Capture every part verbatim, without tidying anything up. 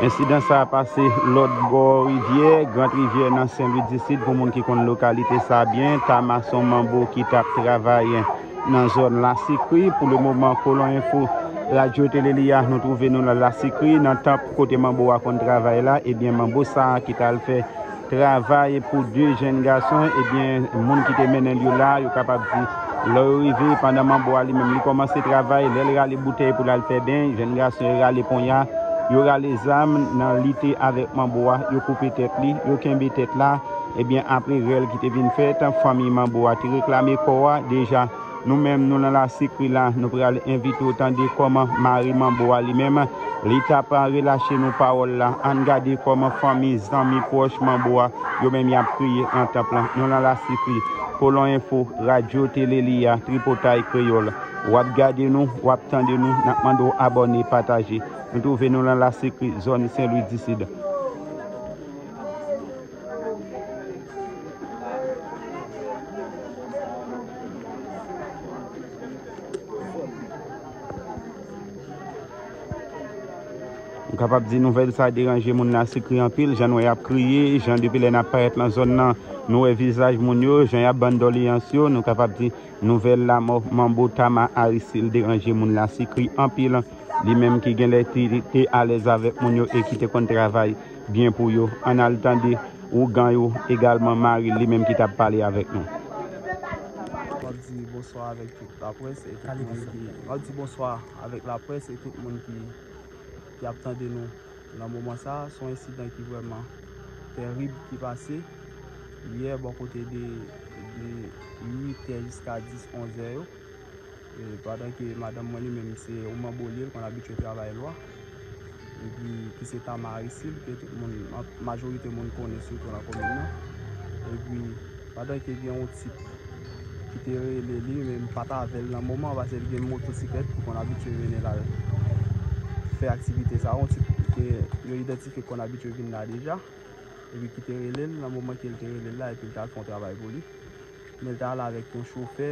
Ensidan sa a pase lòt bò rivyè, Grand Rivyè nan Sen Lwi di Sid, pou moun ki konn lokalite sa a byen. Tama se yon manbo ki t ap travay nan zòn Lasikri. Pou le moman, Kolon Enfo, Radyo Tele Li a, nou twouve nou nan Lasikri, nan tanp kote manbo a konn travay la. Ebyen, manbo sa a ki t al fè travay pou de jèn gason, ebyen, moun ki te mennen l yo la, yo kapab di, lè yo rive, pandan manbo a li menm, li kòmanse travay, lè l rale boutèy pou l al fè beny, jèn gason yo rale ponya, yo rale zam nan lite avèk manbo a, yo koupe tèt li, yo kenbe tèt la, ebyen, apre rèl ki te vin fèt, fanmi manbo a te reklame kò a, deja, nou menm, nou nan Lasikri la, nou pral envite w tande kòman mari manbo a li menm, li t ap relache nou pawòl la. Ann gade kòman fanmi, zanmi pwòch manbo a, yo menm y ap kriye nan tanp lan. Nou nan Lasikri, Kolon Enfo, Radyo Tele Li a, Tripotay Kreyòl. W ap gade nou, w ap tande nou, n ap mande w abòne, pataje. Nou twouve nou nan Lasikri, zòn Sen Lwi di Sid. M kapab di nouvèl sa deranje moun Lasikri anpil, jan nou wè y ap kriye, jan depi lè n ap parèt nan zòn nan, nou wè vizaj moun yo, jan y ap ban n doleyans yo, nou kapab di nouvèl lanmò Manbo Tama Arisil deranje moun Lasikri anpil. Li menm ki genlè te, te alèz avèk moun yo e ki te konn travay byen pou yo. Ann al tande ougan yo, egalman mari l, li menm ki t ap pale avèk nou. M ap di bonswa avèk tout laprès e tout moun ki, m ap di bonswa avèk laprès e tout moun ki, ki ap tande nou nan moman sa a. Se yon ensidan ki vrèman tèrib ki pase yè bò kote de, de uit è jiska dis, onz è yo. E, pandan ke madanm mwen li menm se yon manbo li ye, l konn abitye travay lwa. Epi ki se Tama Arisil, ke tout moun, ma-, majorite moun konnen sitou nan komin nan. Epi pandan ke gen yon tip ki te rele li, men m pa t avè l nan moman an, paske l gen motosiklèt, li konn abitye vin la fè aktivite sa. Yon tip ke yo idantifye k konn abitye vin la deja. Epi ki te rele l, nan moman ke l te rele l la, epi l t al fè yon travay pou li. Men l t al avèk yon chofè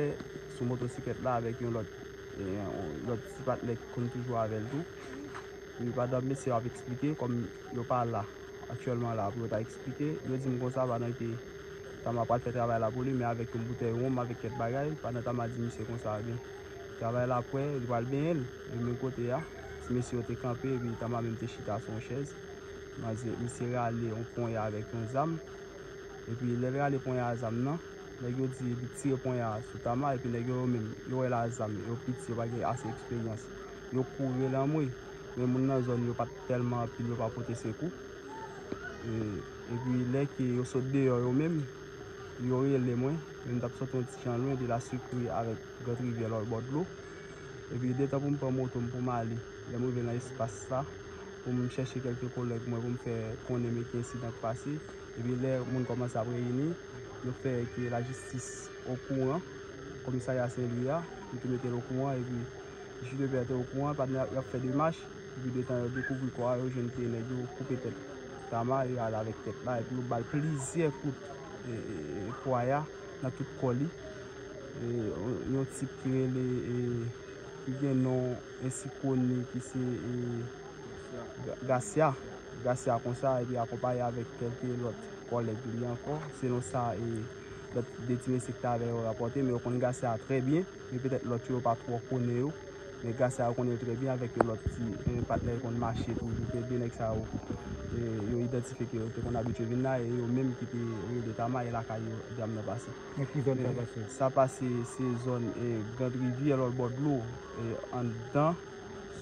sou motosiklèt la, avèk yon lòt, e, yon lòt ti patnè ki konn toujou avè l tou. Epi pandan mesye yo ap eksplike, kòm yo pa la aktyèlman la pou yo ta eksplike, yo di m konsa, pandan ke Tama pral fè travay la pou li, men avèk yon boutèy wonm, avèk kèk bagay, pandan Tama di misye konsa, ebyen, travay la prè, li pral benyen l. Epi menm kote a, ti mesye yo te kanpe, epi Tama menm te chita sou yon chèz. Manzè, misye rale yon ponya avèk yon zam. Epi lè l rale ponya a zam nan, nèg yo di li tire ponya a sou Tama, epi nèg yo, yo menm, yo wè l a zam, yo piti, yo pa gen ase eksperyans. Yo kouri l anmwe, men moun nan zòn yo pa t tèlman anpil, yo pa pote sekou. E, epi lè ke yo sot deyò yo menm, yo rele mwen, men m t ap sòti yon ti jan lwen de Lasikri avèk Grand Rivyè lòt bò dlo. Epi detan pou m pran moto m pou m ale, lè m rive nan espas la, pou m chèche kèlke kolèg mwen pou m fè konnen men ki ensidan k pase. Epi lè moun kòmanse ap reyini, yo fè ke lajistis okouran, komisarya Sen Lwi a, yo te mete l okouran, epi jij de pè te okouran, pandan y ap fè demach, epi detan yo dekouvri kò a, yo jwenn ke nèg yo koupe tèt Tama, yo ale avèk tèt la, epi yo ba l plizyè kout, e, e, e, pwaya nan tout kò li. E, yon tip ki rele, e, ki gen non ensi koni, ki se, e, Ga-, Gasya, Gasya konsa, epi akonpaye avèk kèlke lòt kòlèg li ankò, selon sa, e, lòt de ti mesye ki t avè yo rapòte, men yo konn Gasya trè byen, men petèt lòt yo, yo pa twò konnen yo, men Gasya yo konnen l trè byen avèk yon lòt ti, e, patnè l konn mache toujou, ke de nèg sa yo, e, yo idantifye ke yo te konn abitye vin la, e yo menm ki te rele Tama, e lakay yo dram nan pase. Nan ki zòn sa pase? Sa pase, se zòn, e, Grand Rivyè, lòt bò dlo, e, anndan,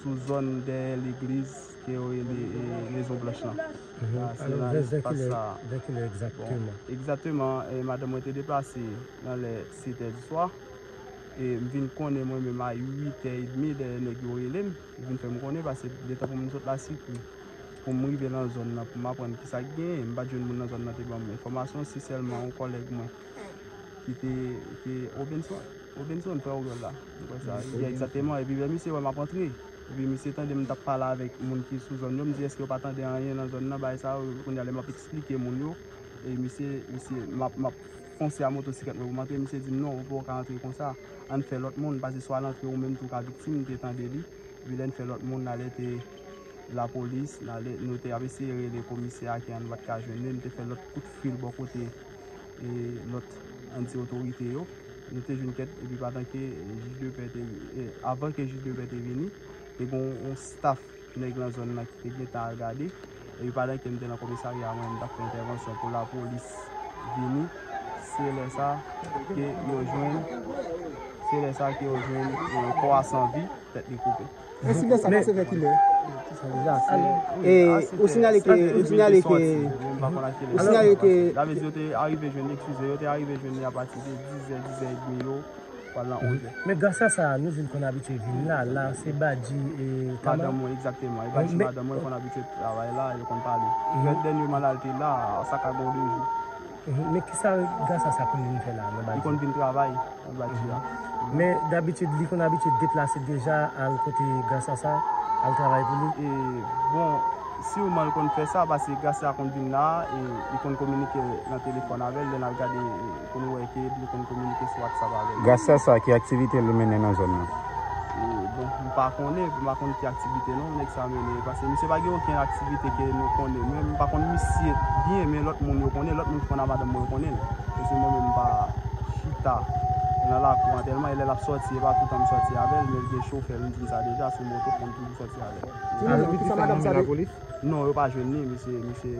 sou zòn dèyè legliz ke yo rele, e, Mezon Blanch lan. Mhm. Sa, se nan espas sa. Vè kilè egzakteman? Bon, egzakteman, e, madanm mwen te deplase nan lè sèt è di swa. E m vin konnen mwen menm a uit è edmi, dèyè nèg yo rele m. Yo vin fè m konnen, paske detan pou m sot Lasikri, pou m rive nan zòn nan, pou m aprann kisa k genyen, m pa t jwenn moun nan zòn nan te ban m enfòmasyon, se sèlman yon kòlèg mwen ki te, te Robinson, Robinson, frè Oriol la. Mwen kwè sa, egzakteman. Epi lè misye wè m ap antre, epi misye tande m t ap pale avèk moun ki sou zòn yo, m di, èske yo pa tande anyen nan zòn nan, bagay sa yo, kounye a lè m ap eksplike moun yo, e misye, misye, m ap, m ap fonse a motosiklèt mwen pou m antre, misye di m, "Non, ou poko ka antre konsa, ann fè lòt moun, paske si w al antre ou menm tou w ka viktim," m te tande li, epi lè n fè lòt moun, n alète lapolis, n ale, nou te ap eseye rele komisè a, ke nou pa t ka jwenn li, nou te fè lòt kout fil bò kote, e, lòt, ann di, otorite yo. Nou te jwenn kèt, epi pandan ke jij de pè te, e, avan ke jij de pè te vini, te gen yon staff nèg nan zòn nan ki te gentan al gade. Epi pandan ke m te nan komisarya a, mwen, m t ap fè entèvansyon pou lapolis vini. Se lè sa ke yo jwenn, se lè sa ke yo jwenn, e, kò a san vi, tèt li koupe. Ensidan sa pase vè kilè? Sa deja ase. E, ou sinyale ke, ou sinyale ke, ou sinyale ke. Sa vle di yo te arive jwenn, eskize, yo te arive jwenn li apati de dizè, dizè edmi yo, pral nan onzè. Men gras a sa, nou vin konn abitye vin la, la, se Badji e Tama. Madanm mwen, egzakteman. E Badji, madanm mwen, konn abitye travay la, yo konn pale. Dènyèman la, l te la, sa ka gen de jou. Mhm. Men kisa gras a sa konn vin fè la nan Badji? Li konn vin travay nan Badji a. Men dabitid, li konn abitye deplase deja al kote gras a sa, al travay pou li? E, bon, siman l konn fè sa, paske gras a konn vin la, e, li konn kominike nan telefòn avè l, lè n al gade, e, pou nou wè ke li konn kominike sou WhatsApp avè l. Gras a sa, ki aktivite li mennen nan zòn nan? E, bon, m pa konnen, m pa konn ki aktivite non, nèg sa mennen, paske misye pa gen okenn aktivite ke nou konnen. Men m pa konn misye byen, men lòt moun yo konnen, lòt moun ki konn a madanm mwen yo konnen l. E se mwen menm m pa chita nan lakou an tèlman, e lè l ap sòti, e pa toutan m sòti avè l, men l gen chofè l, m di n sa deja, sou moto, m konn toujou sòti avè l. Avèk kisa madanm sa te? Non, yo pa jwenn li, misye, misye,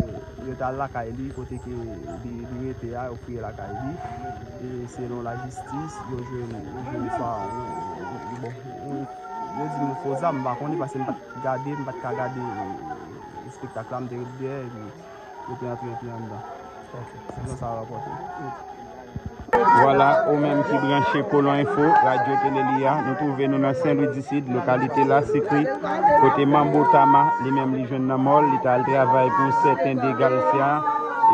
yo t al lakay li, kote ke li, li rete a, yo fouye lakay li. E selon lajistis, yo jwenn, yo jwenn sa, bon, yo di m fo zam, m pa konnen, paske m pa t gade, m pa t ka gade, e, espektak la, m te ret dèyè, epi yo te antre epi anndan. Ok. Se sa rapòte. Vwala, ou menm ki branche Kolon Enfo, Radyo Tele Li a, nou twouve nou nan Sen Lwi di Sid, lokalite La Sikri, kote Manbo Tama, li menm li jwenn nan mò l, li t al travay pou sèten de Galisya.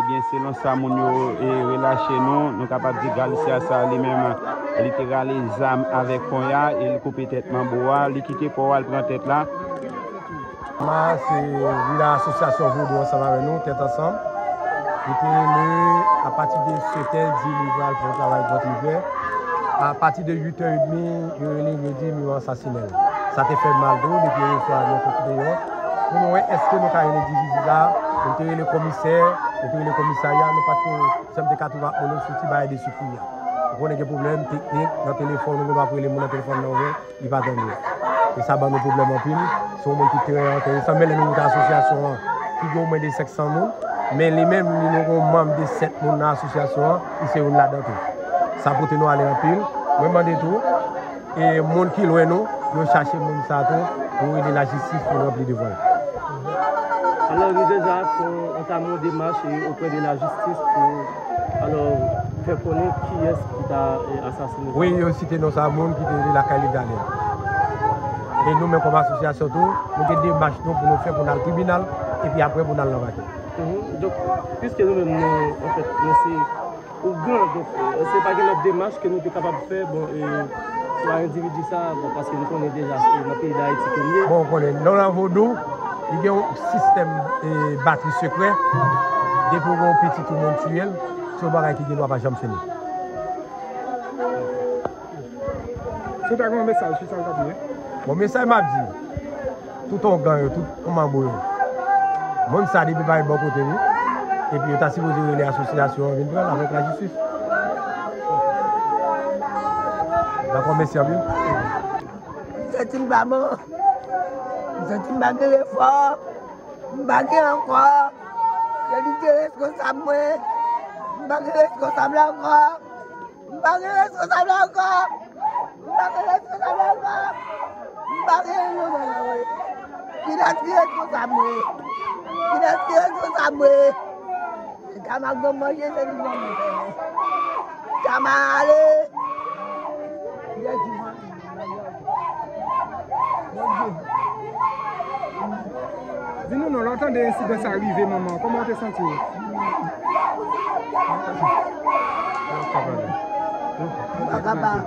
Ebyen, selon sa moun yo, e, relache nou, nou kapab di Galisya sa li menm, li te rale zam avèk ponya, e li koupe tèt Manbo a, li kite kò a, l pran tèt la. Tama se lidè asosyasyon vodou ansanm avè nou, Tèt Ansanm. Li te rele apati de sèt è, di li pral fè yon travay Gwant Rivè. Apati de uit è edmi, yo rele m, yo di m yo ansasinen l. Sa te fè m mal tou, depi yèswa mwen sot deyò. Pou nou wè èske nou ka jwenn endividi sa, nou te rele komisè, nou te rele komisarya, nou pa t ko janm te ka twouve ak moun yo sou ti bagay de sikri a. Ou konnen gen pwoblèm teknik nan telefòn, ou gen dwa ap rele moun nan telefòn nan ouvè. Li pa tande. E sa ban nou pwoblèm anpil. Se yon moun ki trè enteresan, men lè nou moute asosyasyon an, ki gen omwen de senk san moun, men li menm, li nou gen yon manm de sèt moun nan asosyasyon an, li se youn ladan tou. Sa pote nou ale anpil. Mwen mande tou, e moun ki lwen nou, yo chache moun sa tou, pou rele lajistis pou ranpli devwa yo. Alò, nou deja fè, antamé yon demach, e, oprè de lajistis pou, alò, fè konnen kiyès ki ta, e, asasine. Wi, yo site non sa moun ki te rele lakay li Danèl. E nou menm kòm asosyasyon tou, nou gen demach nou pou nou fè pou n al tribinal, epi apre pou n al nan pakè. Mhm. Donk, piske nou menm nou, anfèt, nou se ougan, donk, e, se pa gen lòt demach ke nou te kapab fè, bon, e, sou endividi sa, bon, paske nou konnen deja se nan peyi Dayiti ke l ye. Bon, ou konnen, nou nan vodou, li gen yon sistèm, e, batri sekrè, depi w gen yon pitit ou moun tiye l, se yon bagay ki gen dwa pa janm fini. Si w ta gen yon mesaj, ki sa w t ap di? Bon, mesaj m ap di, tout ongan yo, tout manbo yo, moun sa depi pa ret bò kote li, epi yo ta sipoze rele asosyasyon an vin pran l avèk lajistis. Dakò, mèsi anpil. M santi m pa bon. M santi m pa gen lefò. M pa gen ankò. Se li ki reskonsab mwen. M pa gen reskonsab la ankò. M pa gen reskonsab la ankò. M pa gen reskonsab la ankò. M pa gen yon moun ankò. Kilès ki reskonsab mwen? Kilès ki reskonsab mwen? Se Tama k ban m manje, se li k ban m manje. Tama ale. Kilès ki ban m manje? Bondye. Di nou non, lè w tande ensidan sa rive manman, kòman w te santi w? Mwen pa kapab.